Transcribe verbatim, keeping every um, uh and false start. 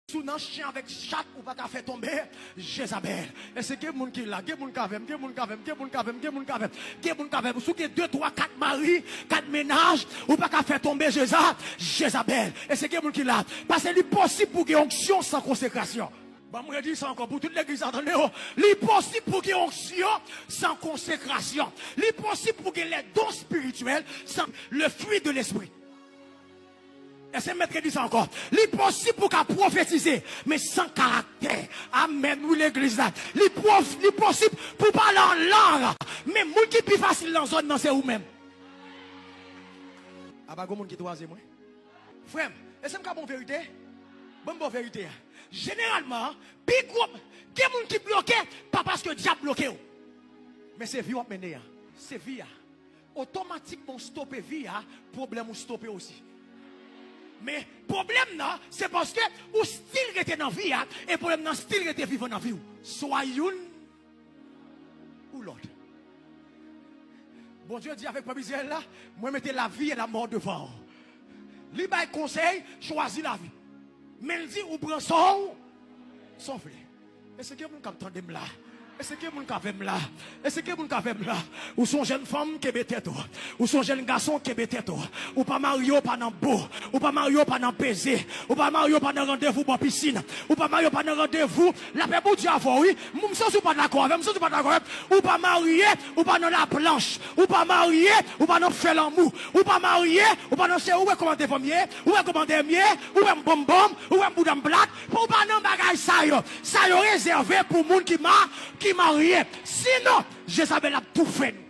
Si w nan chen avèk chat, ou pa ka fè tonbe Jezabèl. Èske gen moun ki la? Gen moun k avè m, gen moun k avè m, gen moun k avè m, gen moun k avè m, gen moun k avè m. Si w gen de, twa, kat mari, kat mennaj, ou pa ka fè tonbe Jeza, Jezabèl. Èske gen moun ki la? Paske li posib pou gen onksyon san konsekrasyon. Ban m redi sa ankò pou tout legliz la tande yo. Li posib pou gen onksyon san konsekrasyon. Li posib pou gen les dons spirituels san le fruit de l'esprit. Èske m mèt redi sa ankò? Li posib pou w ka pwofetize, men san karaktè. Amèn, wi, legliz la. Li pwof-, li posib pou w pale an lang, men moun ki pi fasil nan zòn nan se ou menm. Apa gon moun ki twaze mwen? Frè m, èske m ka ba w verite? Ban m ba w verite a. Jeneralman, pi gwo, gen moun ki bloke, pa paske dyab bloke w. Men se vi w ap mennen an. Se vi a. Otomatikman w stope vi a, pwoblèm ou stope osi. Men pwoblèm nan, se paske ou still rete nan vi a, e pwoblèm nan still rete vivan nan vi w. Swa youn ou lòt. Bondye di avèk pèp Izrayèl la, mwen mete lavi e lamò devan w. Li bay konsèy, chwazi lavi. Men l di ou pran sa w, sa w vle. Èske gen moun k ap tande m la? Èske gen moun k avè m la? Èske gen moun k avè m la? Ou se yon jèn fanm, kenbe tèt ou. Ou se yon jèn gason, kenbe tèt ou. Ou pa marye, ou pa nan bo. Ou pa marye, ou pa nan peze. Ou pa marye, ou pa nan randevou bò pisin. Ou pa marye, ou pa nan randevou. Lapè Bondye avè w, wi. M, m santi w pa dakò avè m, m santi w pa dakò avè m. Ou pa marye, ou pa nan laplanch. Ou pa marye, ou pa nan fè lanmou. Ou pa marye, ou pa nan se ou wè kòman devan m ye, ou wè kòman dèyè m ye, ou wè m bonmbonm, ou wè m bouda m plat. Ou pa nan bagay sa yo. Sa yo rezève pou moun ki ma-, ki marye. Sinon, Jezabèl ap toufe nou.